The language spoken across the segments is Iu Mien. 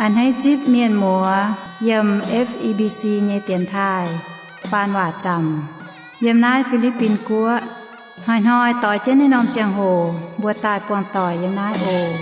A'hneiv zipv mienh muoz yiem F E B C nyei dienx taaih faan waac zaamc yiem naaiv Fi^li^bin Guoqv. Hnoi-hnoi doix jienv naaiv norm ziangh hoc mbuo daaih buangh doic yiem naaiv oc.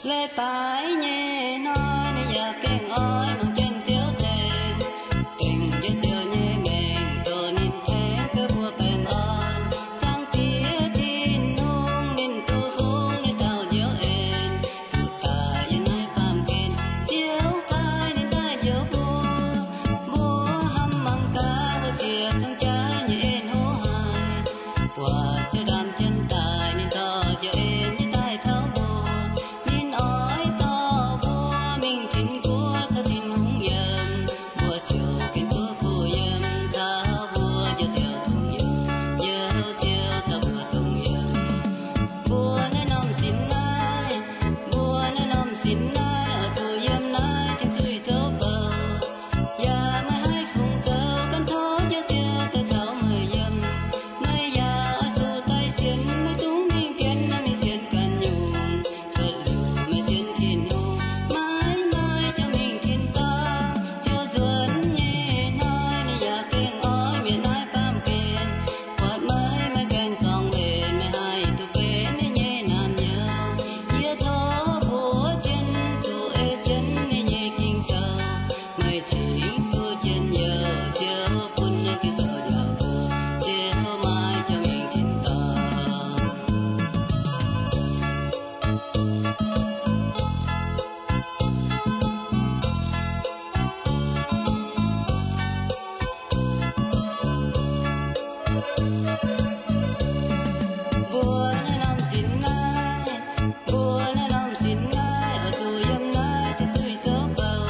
Leiz-baaix nyei hnoi ninh yaac gengh oix mangc jienv Ziouv ceng, gengh jienv Ziouv nyei mengh dorh ninh tengx beu mbuo baengh orn. Zaangc Diex Tin-Hungh ninh duqv fungx ninh dauh njoux en, zuqc daaih yiem naaiv baamh gen. Ziouv paaiv ninh daaih njoux mbuo, mbuo hnamv mangc gaax mbuo ziepc zungv jaaix nyei en hlo haic. Buatc Ziouv ndaamv jienv daaih, ninh dorh njoux en nyei daaih taux mbuo. Ninh oix dorh mbuo mingh tin-guoqv caux Tin-Hungh yiem. Mbuo ziouc gengh duqv kuh yiem, caux mbuo njoux Ziouv dongh yiem, njoux Ziouv caux mbuo dongh yiem. Mbuo naaiv norm sin naaiv, mbuo naaiv norm sin naaiv oix zuqc yiem naaiv dingc zuiz zouv bouh. Yaac maiv haih fungc zoux, ganh tov njoux Ziouv daaih caux meih yiem. Meih yaac oix zuqc daaih sienx, maiv dungx mingh bienx naaiv mingh sienx ganh nyungc. Cuotv liuz meih sienx Tin-Hungh, maiv maaih jauv mingh tin-dorngh. Ziouv nzuonx nyei hnoi ninh yaac gengh oix mietc naaiv baamh gen. Buatc meih, meih ganh zorngh mbenc, meih haih duqv benx ninh nyei naamh nyouz. Yie tov mbuox jienv, zuqc ei jienv ninh nyei Ging-Sou. Meih cingx duqv njien-youh, Ziouv bun naaiv Ging-Sou njaaux mbuo, Ziouv maaih jauv mingh tin-dorngh. Mbuo naaiv norm sin naaiv, mbuo naaiv norm sin naaiv oix zuqc yiem naaiv dingc zuiz zouv bouh.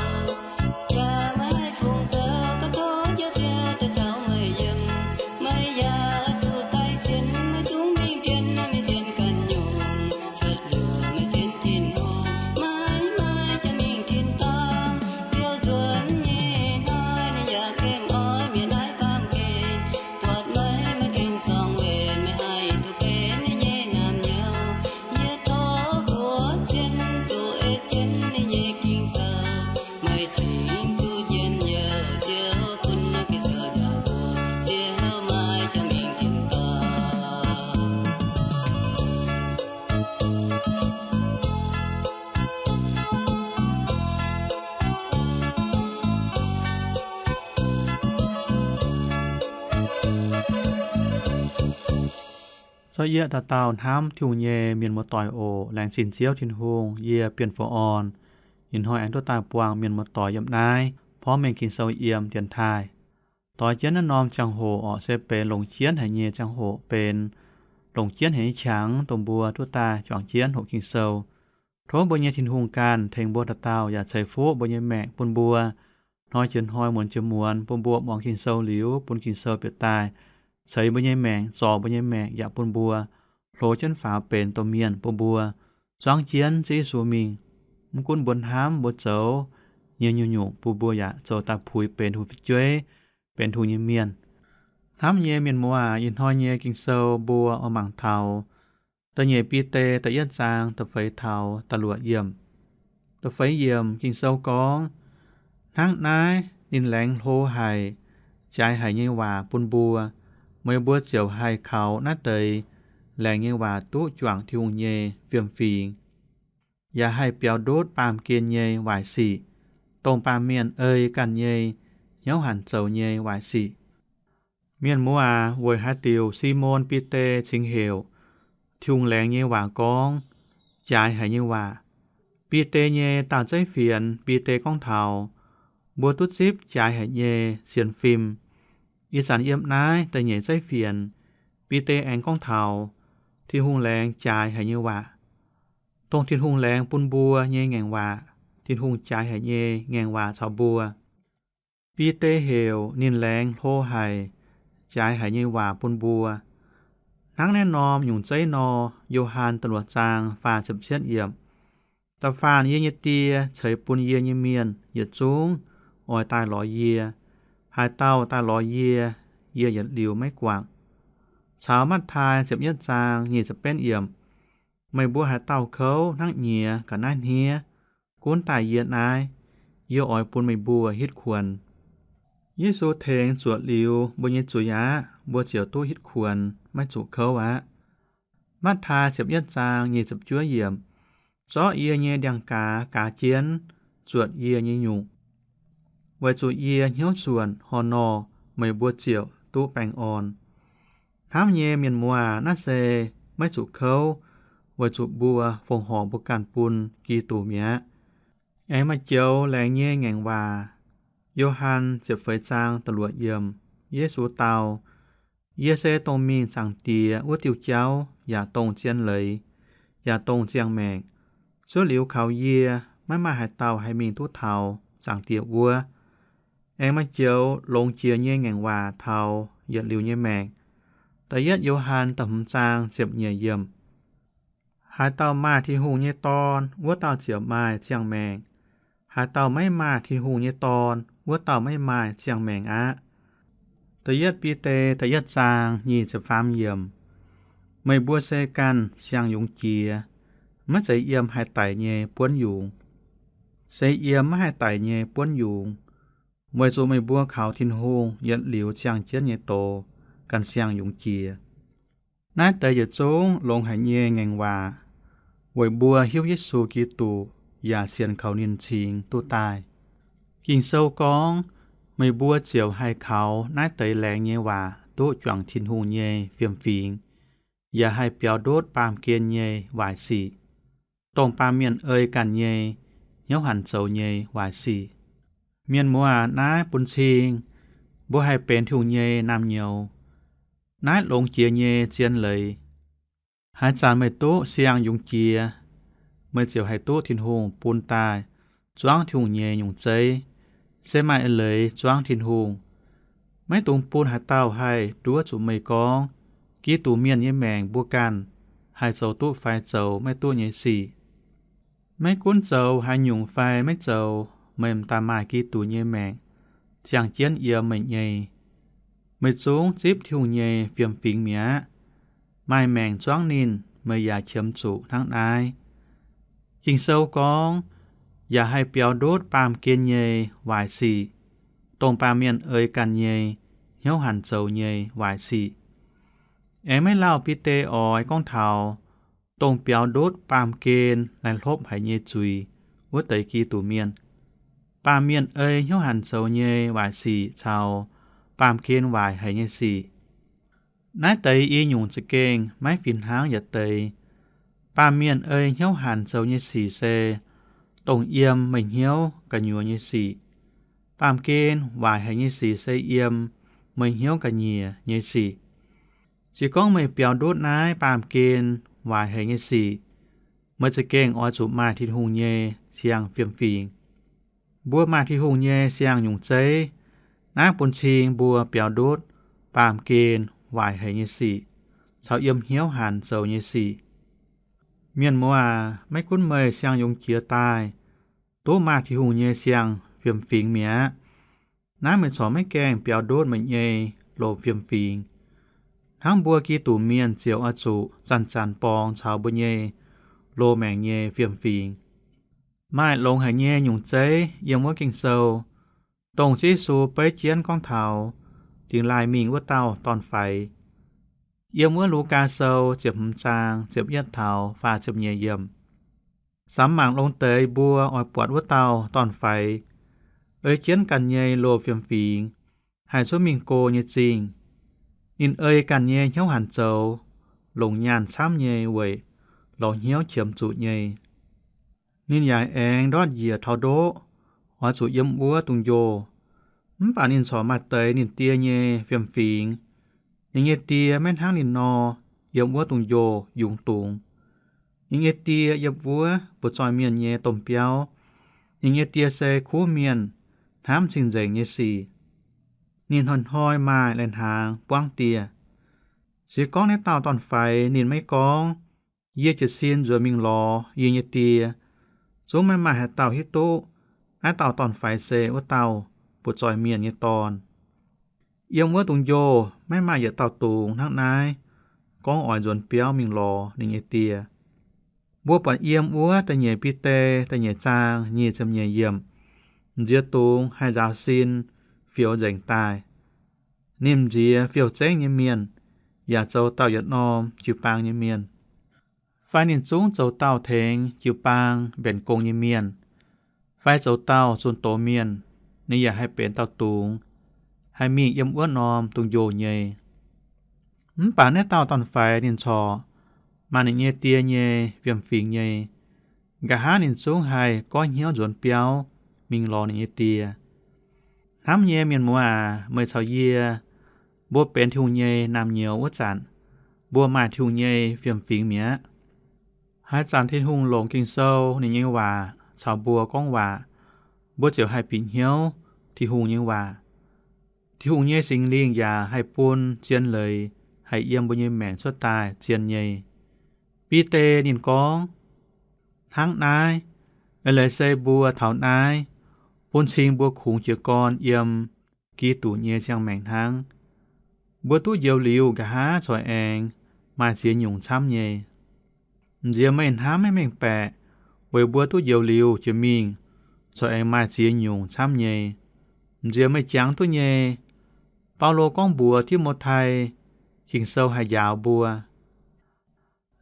Yaac maiv haih fungc zoux, ganh tov njoux Ziouv daaih caux meih yiem. Meih yaac oix zuqc daaih sienx, maiv dungx mingh bienx naaiv mingh sienx ganh nyungc. Cuotv liuz meih sienx Tin-Hungh, maiv maaih jauv mingh tin-dorngh. Ziouv nzuonx nyei hnoi ninh yaac gengh oix mietc naaiv baamh gen. Buatc meih, meih gengh zorngh mbenc, meih haih duqv benx ninh nyei naamh nyouz. Yie tov mbuox jienv, zuqc ei jienv ninh nyei Ging-Sou. Meih cingx duqv njien-youh, Ziouv bun naaiv Ging-Sou njaaux mbuo, Ziouv maaih jauv mingh tin-dorngh. Zorqv yie dauh dauh hnamv Tin-Hungh nyei mienh muoz-doic oc. Laengz zingh Ziouv Tin-Hungh, yie Bienh Fu'on orn, ih hnoi aengx duqv daaih buangh mienh muoz-doic yiem naaiv porv mengh Ging-Sou yiem dienx taaih. Doix jienv naaiv norm ziangh hoc orqc, se benx longc jienv haic nyei ziangh hoc, benx longc jienv haic nyei qangx dongh mbuo duqv daaih juangc jienv hoqc Ging-Sou. Tov mbuo nyei Tin-Hungh ganh tengx mbuo dauh dauh yaac ceix fuqv mbuo nyei maengc bun mbuo hnoi jiex hnoi, muonz jiex muonz, bun mbuo muangx Ging-Sou liuz, bun Ging-Sou bieqc daaih ceix mbuo nyei maengc, zorc mbuo nyei maengc, yaac bun mbuo hlo jienv faaux benx domh mienh, bun mbuo zuangv jienv Ziouv Yesu mingh. Mv gunv mbuo hnamv mbuo zoux nyei nyungc-nyungc, bun mbuo yaac zoux daaih puix benx Tin-Hungh fu'jueiv, benx Tin-Hungh nyei mienh. Hnamv nyei mienh muoz aac, ih hnoi nyei Ging-Sou mbuo oix mangc taux da'nyeic Bide da'yietv zaang da'feix taux da'luoqc yiemc. Da'feix yiemc Ging-Sou gorngv, Hnangv naaiv ninh laengz hlo haic jaaix haic nyei waac bun mbuo, meih mbuo ziouc haih kaux naaiv deix laengz nyei waac duqv juangc Tin-Hungh nyei fiem-fingx, yaac haih biaux ndutv baamh gen nyei waaic sic, dongh baamh mienh ei ganh nyei hnyouv hanc zoux nyei waaic sic. Mienh muoz aac, weic haaix diuc Simon Bide cingx heuc Tin-Hungh laengz nyei waac gorngv jaaix haic nyei waac? Bide nyei daauh zeiv fienx, Bide gorngv taux mbuo duqv zipv jaaix haic nyei sienx fim. Ih zanc yiem naaiv da'nyeic zeiv fienx, Bide aengx gorngv taux Tin-Hungh laengz jaaix haic nyei waac, dongh Tin-Hungh laengz bun mbuo nyei ngaengc waac, Tin-Hungh jaaix haic nyei ngaengc waac caux mbuo. Bide heuc ninh laengz hlo haic, jaaix haic nyei waac bun mbuo. Hnangv naaiv norm nyungc zeiv nor, Yo^han da'luoqc zaang faah ziepc cietv yiemc, Da'faanh yie nyei Die ceix bun yie nyei mienh yietc zungv oix daaih lorz yie. Haaix dauh daaih lorz yie, yie yietc liuz maiv guangc. Caux Matv^taai ziepc yietv zaang nyic ziepc betv yiemc, Meih mbuo haaix dauh kouv hnangv nyiex ga'naaiv hniev, gunv daaih yie naaiv, yie oix bun meih mbuo hitv kuonx. Yesu tengx zuoqc liuz mbuo nyei zuiz aqv, mbuo ziouc duqv hitv kuonx, maiv zuqc kouv aqv. Matv^taai ziepc yietv zaang nyic ziepc juov yiemc, Zorqv yie nyei ndiangx-gaaz gaaz jienv zuotc yie nyei nyungc, weic zuqc yie hnyouv suonc horh norh, meih mbuo ziouc duqv baengh orn. Hnamv nyei mienh muoz, naaiv se maiv zuqc kouv, weic zuqc mbuo fongc horc mbuo ganh bun Giduc mi'aqv. Aengx maaih joux laengz nyei ngaengc waac. Yo^han ziepc feix zaang da'luoqc yiemc, Yesu dau, Yie se dongh mingh Zaangc Diex wuov diuh jauv, yaac dongh zien leiz, yaac dongh ziangh maengc. Zuov liuz kaux yie, maiv maaih haaix dauh haih mingh duqv taux Zaangc Diex wuov. Aengx maaih joux longx jiex nyei ngaengc waac taux yietc liuz nyei maengc. Da'yietv Yo^han da'hmz zaang ziepc nyeic yiemc, Haaix dauh maaih Tin-Hungh nyei Dorn, wuov dauh ziouc maaih ziangh maengc. Haaix dauh maiv maaih Tin-Hungh nyei Dorn, wuov dauh maiv maaih ziangh maengc aqv. Da'yietv Bide da'yietv zaang nyic ziepc faam yiemc, Meih mbuo se ganh siang-yungz jiex, maiv zeiz yiem haih daic nyei buonv yungz. Se yiem maiv haih daic nyei buonv yungz, weic zuqc meih mbuo kaux Tin-Hungh yietc liuz ziangh jienv nyei doz ganh siang-yungz jiex. Naaiv deix yietc zungv longx haic nyei ngaengc waac weic mbuo hiuv Yesu Giduc yaac sienx kaux ninh cingx duqv daaih. Ging-Sou gorngv, Meih mbuo ziouc haih kaux naaiv deix laengz nyei waac duqv juangc Tin-Hungh nyei fiem-fingx, yaac haih biaux ndutv baamh gen nyei waaic sic, dongh baamh mienh ei ganh nyei hnyouv hanc zoux nyei waaic sic. Mienh muoz aac, naaiv bun cing mbuo haih benx Tin-Hungh nyei naamh nyouz. Naaiv longx jiex nyei zien leiz. Haaix zanc meih duqv siang-yungz jiex, meih ziouc haih duqv Tin-Hungh bun daaih zuangv Tin-Hungh nyei nyungc zeiv. Se maaih eix leiz zuangv Tin-Hungh. Maiv dungx bun haaix dauh haih nduov zuqc meih gorngv Giduc mienh nyei maengc mbuo ganh haih zoux duqv fai zoux maiv duqv nyei sic. Maiv gunv zoux haaix nyungc fai maiv zoux, meih m'daaih maaih Giduc nyei maengc ziangh jienv yiem meih nyei. Meih zungv zipv Tin-Hungh nyei fiem-fingx mi'aqv. Maaih maengc zuangv ninh, meih yaac qiemx zuqc hnangv naaiv. Ging-Sou gorngv, yaac haih biaux ndutv baamh gen nyei waaic sic, dongh baamh mienh ei ganh nyei hnyouv hanc zoux nyei waaic sic. Aengx maiv lauh Bide oix gorngv taux dongh biaux ndutv baamh gen laih hlopv haic nyei zuiz wuov deix Giduc mienh. Baamh mienh ei hnyouv hanc zoux nyei waaic sic caux baamh gen waaic haic nyei sic, naaiv deix i nyungc za'gengh maiv fih hnangv yietc deix. Baamh mienh ei hnyouv hanc zoux nyei sic se dongh yiem meih hnyouv gu'nyuoz nyei sic. Baamh gen waaic haic nyei sic se yiem meih hnyouv ga'nyiec nyei sic. Se gorngv meih biaux ndutv naaiv baamh gen waaic haic nyei sic, meih za'gengh oix zuqc maaih Tin-Hungh nyei siang-fiem-fingx. Mbuo maaih Tin-Hungh nyei siang-nyungc zeiv, naaiv bun cing mbuo biaux ndutv baamh gen waaic haic nyei sic caux yiem hnyouv hanc zoux nyei sic. Mienh muoz aac, maiv gunv meih siang-yungz jiex daaih duqv maaih Tin-Hungh nyei siang-fiem-fingx mi'aqv, naaiv meih corc maiv gaengh biaux ndutv meih nyei loz-fiem-fingx. Hnangv mbuo Giduc mienh ziouc oix zuqc zanc-zanc borngz caux mbuo nyei loz-maengc nyei fiem-fingx. Maaih longx haic nyei nyungc zeiv yiem wuov Ging-Sou, dongh Ziouv Yesu beiv jienv gorngv taux dingx laaih mingh wuov dauh dorn-faix. Yiem wuov Lugaa Sou ziepc hmz zaang ziepc yietv taux faah ziepc nyeic yiemc, samx mangc longx deix mbuo oix buatc wuov dauh dorn-faix ei jienv ganh nyei loz-fiem-fingx haih cuotv mingh go nyei zingh. Ninh ei ganh nyei hnyouv hanc zoux, longc nyaanh camv nyei weic lorz hnyouv qiemx zuqc nyei. Ninh yaac aengx ndortv njiec taux ndoqv, oix zuqc yiem wuov dungx njoh. Mv baac ninh corc maaih deix ninh die nyei fiem-fingx. Ninh nyei die maiv hnangv ninh nor, yiem wuov dungx njoh yungz dungz. Ninh nyei die yiem wuov butv-zoih mienh nyei domh biauv. Ninh nyei die se kuv mienh, hnamv cing-nzengc nyei sic. Ninh hnoi-hnoi maaih lai-hnaangx buangv dieh. Se gorngv naaiv dauh dorn-faix ninh maiv gorngv, Yie jiez sin nzuonx mingh lorz yie nyei Die, zungv maiv maaih haaix dauh hiuv duqv naaiv dauh dorn-faix se wuov dauh butv-zoih mienh nyei dorn. Yiem wuov dungz-njoh maiv maaih yietc dauh dungz hnangv naaiv gorngv oix nzuonx biauv mingh lorz ninh nyei Die. Mbuo buatc yiem wuov da'nyeic Bide da'nyeic zaang nyic ziepc nyeic yiemc, nziex dungz haih nzaaux sin fioux nzengc daaih. Ninh m'nziex fiou-zengv nyei mienh, yaac zoux dauh yietc norm jiu-baang nyei mienh. Fai ninh zungv zoux dauh tengx jiu-baang mbenc gong nyei mienh, fai zoux dauh zunh doz mienh, ninh yaac haih benx dauh dungz, haih mingh yiem wuov norm dungz-njoh nyei. Mv baac naaiv dauh dorn-faix ninh corc maaih ninh nyei die nyei fiem-fingx nyei. Nqa'haav ninh zungv haih goiv hnyouv nzuonx biauv mingh lorz ninh nyei die. Hnamv nyei mienh muoz aac, meih caux yie, mbuo benx Tin-Hungh nyei naamh nyouz wuov zanc, mbuo maaih Tin-Hungh nyei fiem-fingx mi'aqv. Haaix zanc Tin-Hungh longc Ging-Sou ninh nyei waac caux mbuo gorngv waac, mbuo ziouc haih bieqc hnyouv Tin-Hungh nyei waac. Tin-Hungh nyei Singx Lingh yaac haih bun zien leiz haih yiem mbuo nyei maengc cuotv daaih zien nyei. Bide ninh gorngv, hnangv naaiv, eix leiz se mbuo taux naaiv, bun cing mbuo kungx jiez gorn yiem Giduc nyei ziangh maengc hnangv. Mbuo duqv njoux liuz nqa'haav corc aengx maaih ziex nyungc camv nyei. M'nziex meih hnamv maiv mengh baeqc, weic mbuo duqv njoux liuz jiex mingh corc aengx maaih ziex nyungc camv nyei. M'nziex meih jangx duqv nyei. Baulo gorngv mbuox Ti^mo^tai, Ging-Sou haih njaaux mbuo.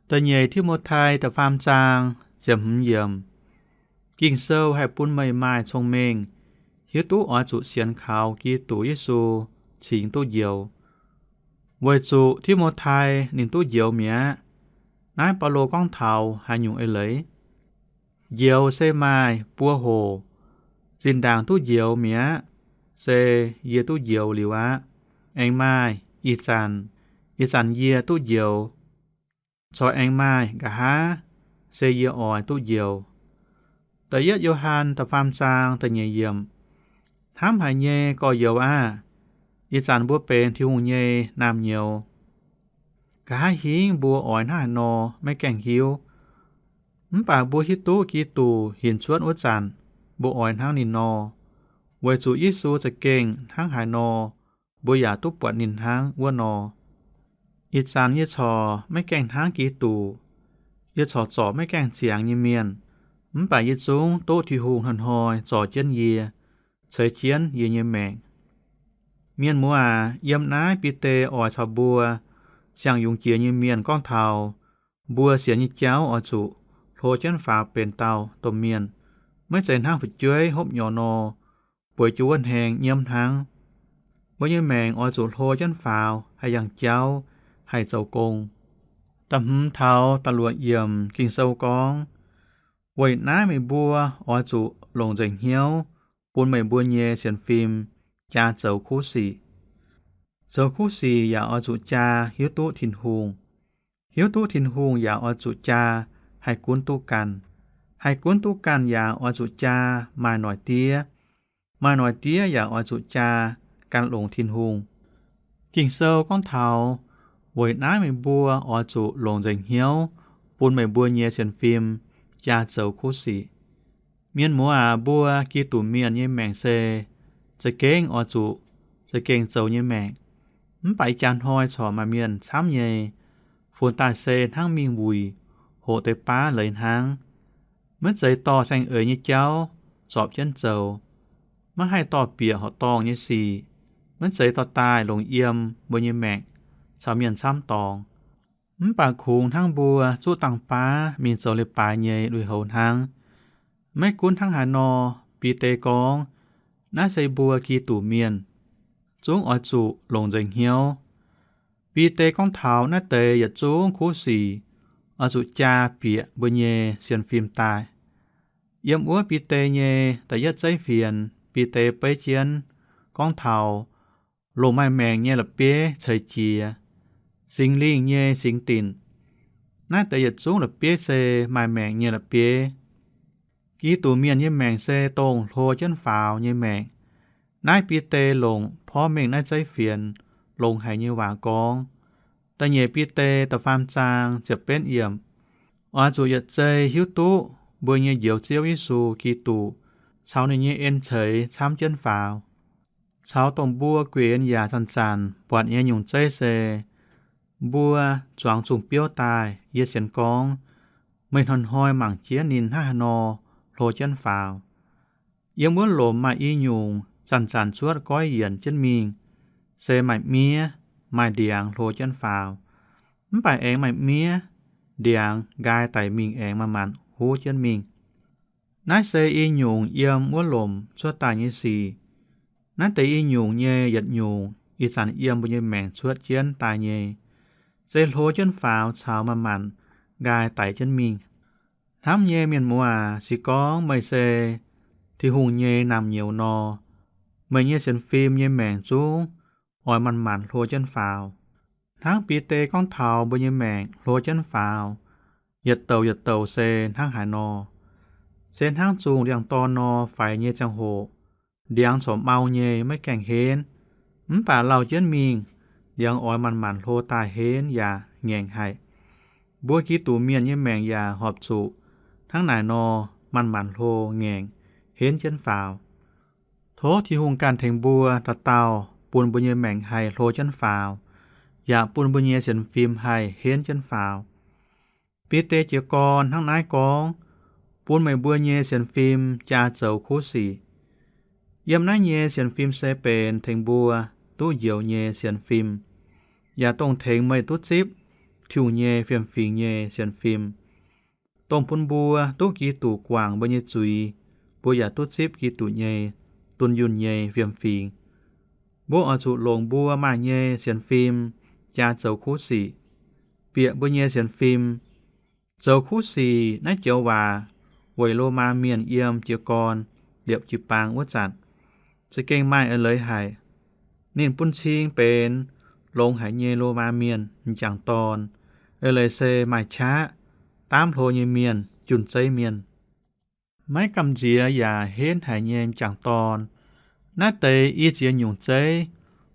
Da'nyeic Ti^mo^tai da'faam zaang ziepc hmz yiemc. Ging-Sou haih bun meih maaih cong-mengh, hiuv duqv oix zuqc sienx kaux Giduc Yesu cingx duqv njoux. Weic zuqc Ti^mo^tai ninh duqv njoux mi'aqv. Naaiv Baulo gorngv taux haaix nyungc eix leiz? Njoux se maaih buo hoc. Zinh ndaangc duqv njoux mi'aqv se yie duqv njoux liuz aqv. Aengx maaih ih zanc, ih zanc yie duqv njoux. Corc aengx maaih nqa'haav se yie oix duqv njoux. Da'yietv Yo^han da'faam zaang da'nyeic yiemc. Hnamv haic nyei gorx-youz aah! Ih zanc mbuo benx Tin-Hungh nyei naamh nyouz. Nqa'haav hingv mbuo oix hnangv haaix nor maiv gaengh hiuv. Mv baac mbuo hiuv duqv Giduc hinc cuotv wuov zanc, mbuo oix hnangv ninh nor. Weic zuqc Yesu za'gengh hnangv haaix nor, mbuo yaac duqv buatc ninh hnangv wuov nor. Ih zanc yie corc maiv gaengh hnangv Giduc. Yie corc zorc maiv gaengh ziangx nyei mienh, mv baac yie zungv duqv Tin-Hungh hnoi-hnoi zorc jienv yie, ceix jienv yie nyei maengc. Mienh muoz aac, yiem naaiv Bide oix caux mbuo siang-yungz jiex nyei mienh gorngv taux mbuo sienx nyei jauv oix zuqc hlo jienv faaux benx dauh domh mienh, maiv zeiz hnangv fu'jueiv hopv nyorx nor, bueix jiu wuov hnengx nyiemv hnangv. Mbuo nyei maengc oix zuqc hlo jienv faaux, haih yangh jauv, haih zoux gong. Da'hmz taux da'luoqc yiemc Ging-Sou gorngv, weic naaiv meih mbuo oix zuqc longc nzengc hnyouv bun meih mbuo nyei sienx fim jaa zoux kuv sic. Zoux kuv sic yaac oix zuqc jaa hiuv duqv Tin-Hungh. Hiuv duqv Tin-Hungh yaac oix zuqc jaa haih gunv duqv ganh. Haih gunv duqv ganh yaac oix zuqc jaa maaih noic diev. Maaih noic diev yaac oix zuqc jaa gan longx Tin-Hungh. Ging-Sou gorngv taux, weic naaiv meih mbuo oix zuqc longc nzengc hnyouv bun meih mbuo nyei sienx fim jaa zoux kuv sic. Mienh muoz aac, mbuo Giduc Mienh nyei maengc se za'gengh oix zuqc za'gengh zoux nyei maengc. Mv baac ih jaax hnoi corc maaih mienh camv nyei, funx daaih se hnangv mingh wuic hoqc deix baav leiz hnangv. Maiv zeiz dorh saeng-eix nyei jauv zorpc jienv zoux. Maiv haih dorh bieqc horqc dorngh nyei sic. Maiv zeiz dorh daaih longc yiem mbuo nyei maengc caux mienh camv dorngx. Mv baac kungx hnangv mbuo zuqv dangh baav mingh zoux leiz-baaix nyei lui-houx hnangv. Maiv gunv hnangv haaix nor, Bide gorngv, naaiv se mbuo Giduc Mienh, zungv oix zuqc longc nzengc hnyouv. Bide gorngv taux naaiv deix yietc zungv kuv sic oix zuqc jaa bieqc mbuo nyei sienx fim daaih. Yiem wuov Bide nyei da'yietv zeiv fienx, Bide beiv jienv gorngv taux longc maaih maengc nyei la'bieiv ceix jiez, Singx Lingh nyei singx dinc. Naaiv deix yietc zungv la'bieiv se maaih maengc nyei la'bieiv. Giduc Mienh nyei maengc se dongh hlo jienv faaux nyei maengc. Naaiv Bide longc porv mengh naaiv zeiv fienx longx haic nyei waac gorngv. Da'nyeic Bide da'faam zaang ziepc betv yiemc. Oix zuqc yietc zei hiuv duqv mbuo nyei Njoux Ziouv Yesu Giduc caux ninh nyei en ceix camv jienv faaux, caux dongh mbuo guenx yaac zanc-zanc buatc nyei nyungc zeiv se, mbuo zuangx zungh biouv daaih, yie sienx gorngv meih hnoi-hnoi mangc jienv ninh hnangv haaix nor hlo jienv faaux. Yiem wuov lomc maaih i nyungc zanc-zanc cuotv goiv yienc jienv mingh, se maaih miev, maaih ndiangx hlo jienv faaux. Mv baac aengx maaih miev, ndiangx nqaai daic mingh aengx manc-manc huv jienv mingh. Naaiv se i nyungc yiem wuov lomc cuotv daaih nyei sic. Naaiv deix i nyungc nyei yietc nyungc ih zanc yiem mbuo nyei maengc cuotv jienv daaih nyei, se hlo jienv faaux caux manc-manc nqaai daic jienv mingh. Hnamv nyei mienh muoz aac, se gorngv meih se Tin-Hungh nyei naamh nyouz nor, meih nyei sienx fim nyei maengc zungv oix manc-manc hlo jienv faaux. Hnangv Bide gorngv taux mbuo nyei maengc hlo jienv faaux, yietc douc yietc douc se hnangv haaix nor, se hnangv zungh ndiangx-dorn nor faix nyei ziangh hoc, ndiangx corc mau nyei maiv gaengh henv, mv baac lauh jienv mingh, ndiangx oix manc-manc hlo daaih henv yaac ngaengc haic. Mbuo Giduc mienh nyei maengc yaac horpc zuqc hnangv naaic nor manc-manc hlo ngaengc henv jienv faaux. Tov Tin-Hungh ganh tengx mbuo dauh dauh bun mbuo nyei maengc haih hlo jienv faaux, yaac bun mbuo nyei sienx fim haih henv jienv faaux. Bide jiez gorn hnangv naaiv gorngv, bun meih mbuo nyei sienx fim jaa zoux kuv sic. Yiem naaiv nyei sienx fim se benx tengx mbuo duqv njoux nyei sienx fim, yaac dongh tengx meih duqv zipv Tin-Hungh nyei fiem-fingx nyei sienx fim. Dongh bun mbuo duqv Giduc guangc mbuo nyei zuiz, mbuo yaac duqv zipv Giduc nyei dunh yunh nyei fiem-fingx. Mbuo oix zuqc longc mbuo maaih nyei sienx fim jaa zoux kuv sic, bieqc mbuo nyei sienx fim. Zoux kuv sic naaiv joux waac weic Lomaa Mienh yiem jiez gorn liepc jiu-baang wuov zanc, za'gengh maaih eix leiz haic. Ninh bun cing benx longx haic nyei Lomaa Mienh m'jangc dorn, eix leiz se maaih qaqv, daamv hlo nyei mienh, jun-zeiv mienh. Maiv gamh nziex yaac henv haic nyei m'jangc dorn. Naaiv deix i ziex nyungc zeiv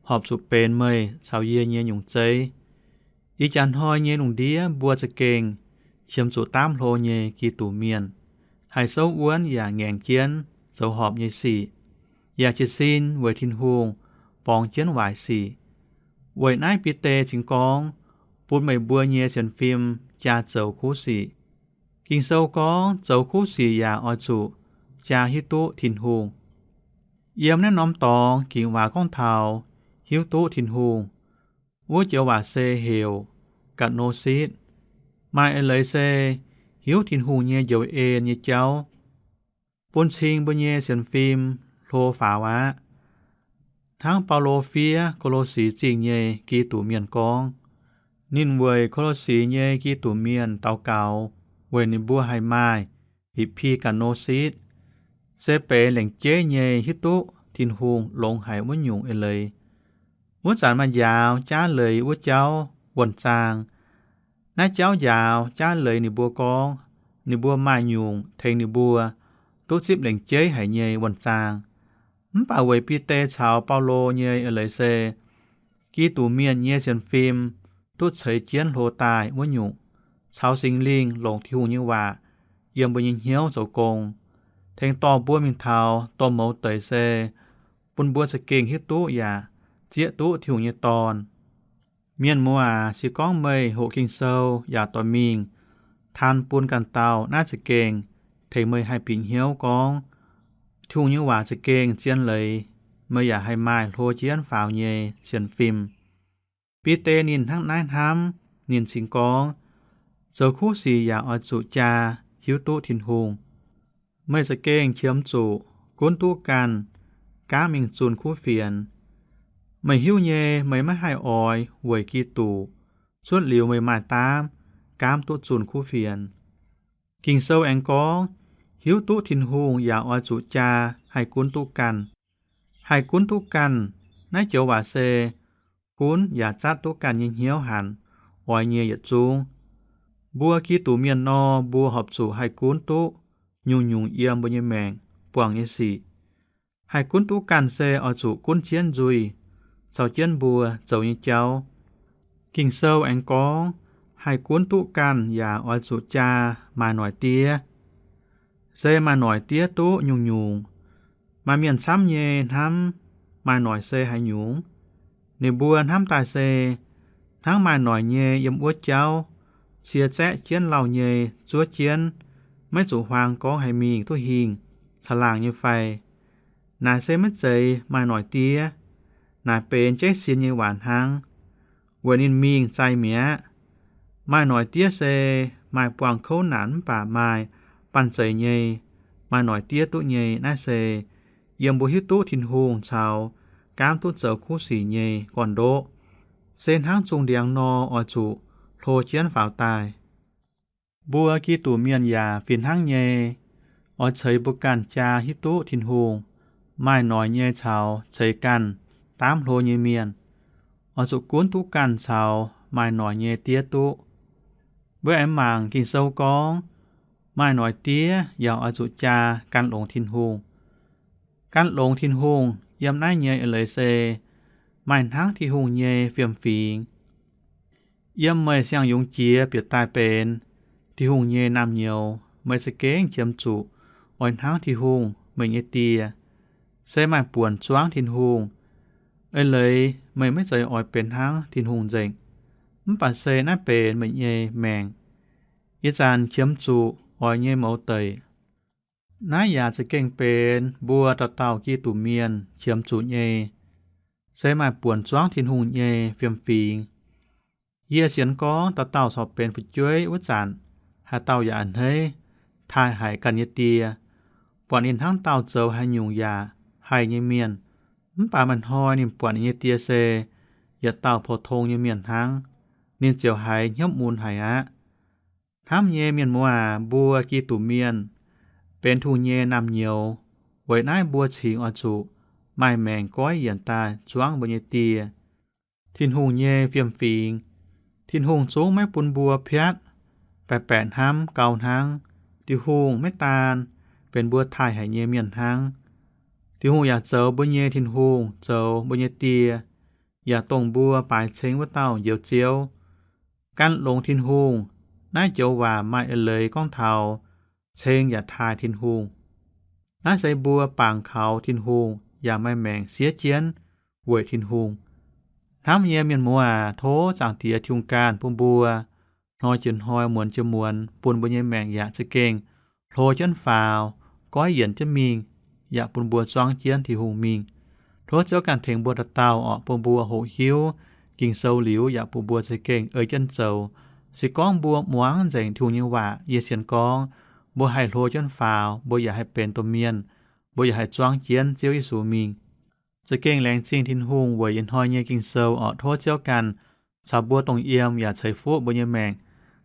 horpc zuqc benx meih caux yie nyei nyungc zeiv. Ih jaax hnoi nyei lungh ndiev mbuo za'gengh qiemx zuqc daamv hlo nyei Giduc Mienh, haih souv wuonv yaac ngaengc jienv zoux horpc nyei sic, yaac jiez sin weic Tin-Hungh borngz jienv waaic sic. Weic naaiv Bide cingx gorngv, bun meih mbuo nyei sienx fim jaa zoux kuv sic. Ging-Sou gorngv zoux kuv sic yaac oix zuqc jaa hiuv duqv Tin-Hungh. Yiem naaiv norm dorngx ging-waac gorngv taux hiuv duqv Tin-Hungh. Wuov joux waac se heuc ga'no sitv. Maaih eix leiz se hiuv Tin-Hungh nyei njoux en nyei jauv, bun cing mbuo nyei sienx fim hlo faaux aqv. Hnangv Baulo fiev Ko^lo^si Zingh nyei Giduc Mienh gorngv, ninh weic Ko^lo^si nyei Giduc Mienh daux gaux weic ninh mbuo haih maaih Hipc^pi ga'no sitv, se benx lengc jeiv nyei hiuv duqv Tin-Hungh longx haic wuov nyungc eix leiz. Wuov zanc maaih njaaux jaav leiz wuov jauv wuonh zaang. Naaiv jauv njaaux jaav leiz ninh mbuo gorngv, ninh mbuo maaih nyungc tengx ninh mbuo duqv zipv lengc jeiv haic nyei wuonh zaang. Mv baac weic Bide caux Baulo nyei eix leiz se, Giduc Mienh nyei sienx fim duqv ceix jienv hlo daaih wuov nyungc, caux Singx Lingh longc Tin-Hungh nyei waac yiem mbuo nyei hnyouv zoux gong, tengx dorh mbuo mingh taux dongh mouz deix se bun mbuo za'gengh hiuv duqv yaac zieqv duqv Tin-Hungh nyei Dorn. Mienh muoz aac, se gorngv meih hoqc Ging-Sou yaac dorh mingh taan bun ganh dauh, naaiv za'gengh tengx meih haih bieqc hnyouv gorngv Tin-Hungh nyei waac za'gengh zien leiz, meih yaac haih maaih hlo jienv faaux nyei sienx fim. Bide ninh hnangv naaiv hnamv. Ninh cingx gorngv, zoux kuv sic yaac oix zuqc jaa hiuv duqv Tin-Hungh. Meih za'gengh qiemx zuqc gunv duqv ganh gaamv mingh zunh kuv fienx. Meih hiuv nyei, meih maiv haih oix weic Giduc cuotv liuz meih maaih daamv gaamv duqv zunh kuv fienx. Ging-Sou aengx gorngv, hiuv duqv Tin-Hungh yaac oix zuqc jaa haih gunv duqv ganh. Haih gunv duqv ganh, naaiv joux waac se gunv yaac zatv duqv ganh nyei hnyouv hanc oix nyei yietc zungv. Mbuo Giduc Mienh nor, mbuo horpc zuqc haih gunv duqv nyungc-nyungc yiem mbuo nyei maengc buangh nyei sic. Haih gunv duqv ganh se oix zuqc gunv jienv nzuih caux jienv mbuo zoux nyei jauv. Ging-Sou aengx gorngv, haih gunv duqv ganh yaac oix zuqc jaa maaih noic diev. Se maaih noic diev duqv nyungc-nyungc. Maaih mienh camv nyei hnamv maaih noic se haaix nyungc. Ninh mbuo hnamv daaih se hnangv maaih noic nyei yiem wuov jauv, cie zaeqv jienv lauh nyei, zuov jienv, maiv zuqc huaang gorngv haih mingh duqv hingh caangh laangh nyei fai. Naaic se maiv zeiz maaih noic diev. Naaic benx jeiv sin nyei waac hnangv. Weic ninh mingh zaih mi'aqv. Maaih noic diev se maaih buangh kouv naanc mv baac maaih banh zeic nyei. Maaih noic diev duqv nyei naaiv se yiem mbuo hiuv duqv Tin-Hungh caux gaamv duqv zoux kuv sic nyei gorn-ndoqv. Se hnangv zungh ndiangx nor oix zuqc hlo jienv faaux daaih. Mbuo Giduc Mienh yaac fih hnangv nyei. Oix ceix mbuo ganh jaa hiuv duqv Tin-Hungh maaih noic nyei caux ceix ganh daamv hlo nyei mienh. Oix zuqc gunv duqv ganh caux maaih noic nyei diev duqv. Mbuo aengx mangc Ging-Sou gorngv, maaih noic diev yaac oix zuqc jaa gan longx Tin-Hungh. Gan longx Tin-Hungh yiem naaiv nyei eix leiz se maaih hnangv Tin-Hungh nyei fiem-fingx. Yiem meih siang-yungz jiex bieqc daaih benx Tin-Hungh nyei naamh nyouz, meih za'gengh qiemx zuqc oix hnangv Tin-Hungh, meih nyei Die. Se maaih buonc zuangv Tin-Hungh. Eix leiz meih maiv zeiz oix benx hnangv Tin-Hungh nzengc, mv baac se naaiv benx meih nyei maengc. Ih zanc qiemx zuqc oix nyei mouz deic. Naaiv yaac za'gengh benx mbuo dauh dauh Giduc Mienh qiemx zuqc nyei. Se maaih buonc zuangv Tin-Hungh nyei fiem-fingx. Yie sienx gorngv dauh dauh corc benx fu'jueiv wuov zanc, haaix dauh yaac a'hneiv taaih haic ganh nyei die, buatc ninh hnangv dauh zoux haaix nyungc yaac haih nyei mienh. Mv baac maaih hnoi ninh buatc ninh nyei die se yietc dauh pou-tong nyei mienh hnangv, ninh ziouc haiz hnyouv mun haic aqv. Hnamv nyei mienh muoz aac, mbuo Giduc Mienh benx Tin-Hungh nyei naamh nyouz. Weic naaiv mbuo cingx oix zuqc maaih maengc goiv yienc daaih zuangv mbuo nyei die. Tin-Hungh nyei fiem-fingx, Tin-Hungh zungv maiv bun mbuo piatv baeqc baeqc hnamv gau hnangv. Tin-Hungh maiv daan benx mbuo taaih haic nyei mienh hnangv. Tin-Hungh yaac zoux mbuo nyei Tin-Hungh, zoux mbuo nyei Die, yaac dongh mbuo baaix ceng wuov dauh Njoux Ziouv. Gan longx Tin-Hungh, naaiv joux waac maaih eix leiz gorngv taux ceng yaac taaih Tin-Hungh. Naaiv se mbuo bangc kaux Tin-Hungh yaac maaih maengc siev jienv weic Tin-Hungh. Hnamv nyei mienh muoz aac, tov Zaangc Diex Tin-Hungh ganh bun mbuo hnoi jiex hnoi, muonz jiex muonz, bun mbuo nyei maengc yaac za'gengh hlo jienv faaux, goiv yienc jienv mingh, yaac bun mbuo zuangv jienv Tin-Hungh mingh. Tov Ziouv ganh tengx mbuo dauh dauh orqc, bun mbuo hoqc hiuv Ging-Sou liuz, yaac bun mbuo za'gengh ei jienv zoux. Se gorngv mbuo muangx nzengc Tin-Hungh nyei waac, yie sienx gorngv mbuo haih hlo jienv faaux, mbuo yaac haih benx domh mienh, mbuo yaac haih zuangv jienv Ziouv Yesu mingh. Za'gengh laengz zingh Tin-Hungh weic ih hnoi nyei Ging-Sou orqc. Tov Ziouv ganh caux mbuo dongh yiem yaac ceix fuqv mbuo nyei maengc.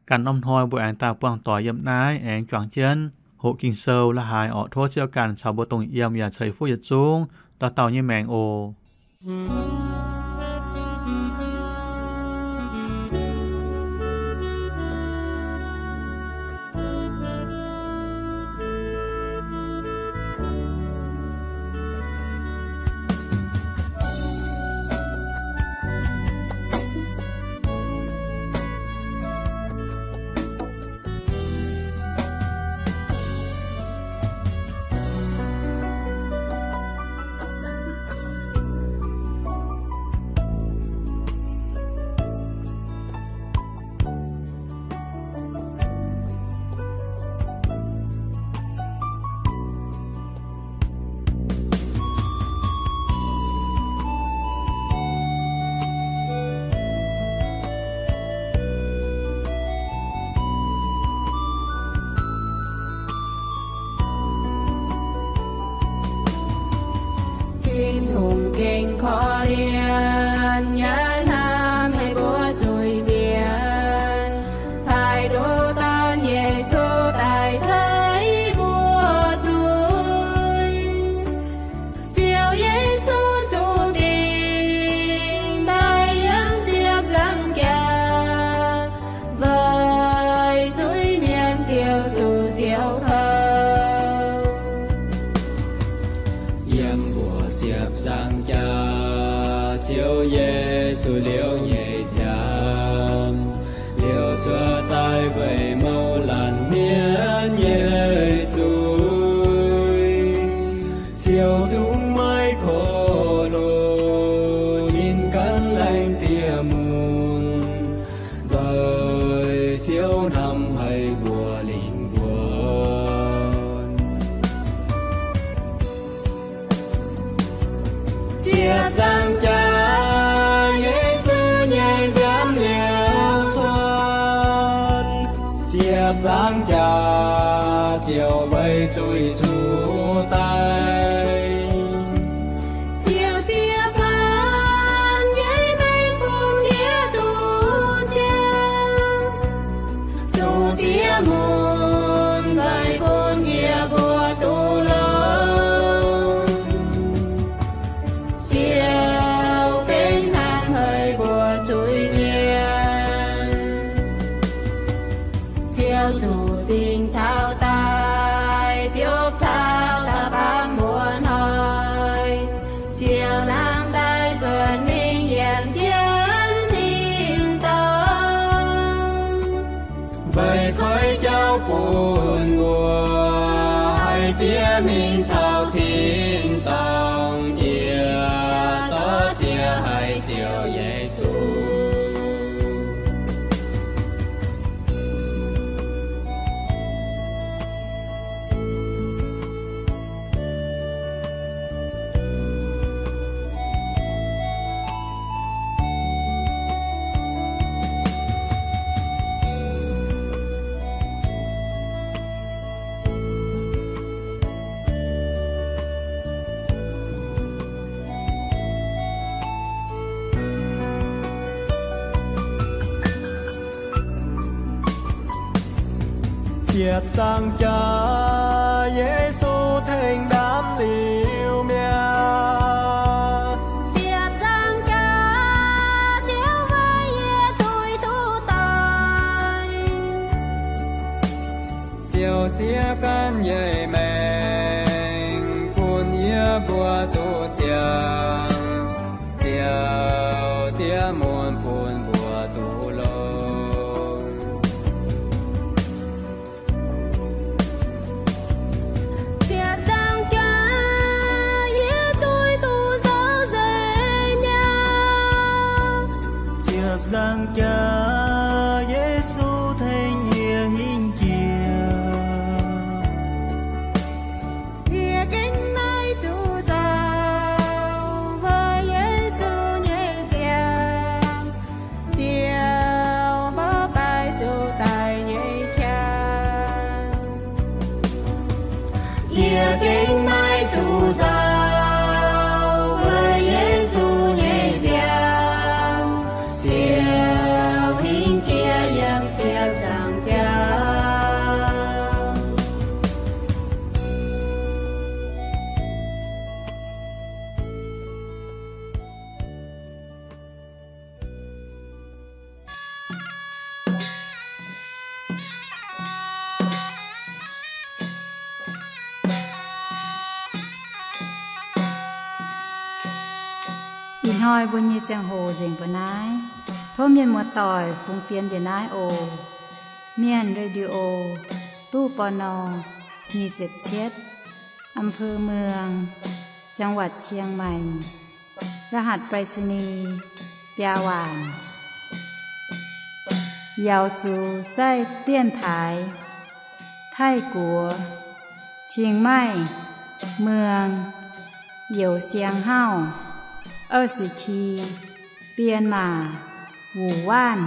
Ganh norm hnoi mbuo aengx daaih buangh doic yiem naaiv aengx juangc jienv hoqc Ging-Sou la'haaix orqc. Tov Ziouv ganh caux mbuo dongh yiem yaac ceix fuqv yietc zungv dauh dauh nyei maengc oc. Tin-Hungh gengh korv-lienh yaac hnamv meih mbuo zuiz-mienh, haih nduqc dorn Yesu daaih tei mbuo zuiz. Ziouv Yesu zuqc dingc daaih yiem ziepc nzaangc jaax, weic zuiz-mienh ziouc zuqc siouc kouv. Yiem mbuo ziepc nzaangc jaax, Ziouv Yesu nyei zuiz, Ziouv zungv maiv korv-lienh, ninh gan laengz diex mun, weic Ziouv hnamv haic mbuo lingh wuonh. Ziepc nzaangc jaax, Yesu nyei nziaamv liuz cuotv. Ziepc nzaangc jaax, Ziouv weic zuiz zuqc daic. Ziouv siev gan nyei mengh bun yie duqv ziangh, zuqc diex mun weic bun yie mbuo duqv longx. Ziouv gengh hnamv haic mbuo zuiz-mienh. Ziouv zuqc dingc taux daaih, biopv taux da'faam muonz hnoi. Ziouv nangh daaih nzuonx mingh yiem jienv tin-dorngh, weic koiv jauv bun mbuo haih diev mingh taux tin-dorngh. Yie dorh ziec haic Ziouv Yesu. Ziepc nzaangc jaax, Yesu tengx ndaamv liuz mi'aqv. Ziepc nzaangc jaax, Ziouv weic yie zuiz zuqc daic. Ziouv siev gan nyei maengc bun yie mbuo duqv ziangh, Ziouv diex mun bun mbuo duqv longx. Ziepc nzaangc jaax, yie zuiz duqv nzauh nzengc mi'aqv. Ziepc nzaangc jaax, Yesu tengx yie hingh jiex. Yie gengh maiv zuqc nzauh weic Yesu nyei nziaamv, Ziouv mborqv baaix zuqc daic nyei qangx. Yie gengh maiv zuqc nzauh weic Yesu nyei nziaamv, Ziouv hingh jiex yiem ziepc nzaangc jaax. Ih hnoi mbuo nyei ziangh hoc nzengc mbuo naaiv. Tov mienh muoz-doic fungx fienx njiec naaiv oc. Mienh Radio, ตู้ ปณ. nyic ziepc cietv, อำเภอเมือง จังหวัดเชียงใหม่ รหัสไปรษณีย์ biaa waanc. Yaux zuqc zaih 电台 Taiv-Guoqv, Chiang Mai, Muang, Youz Siang Hauv, 二十七, Bienh Maac, Wuonh Waanv.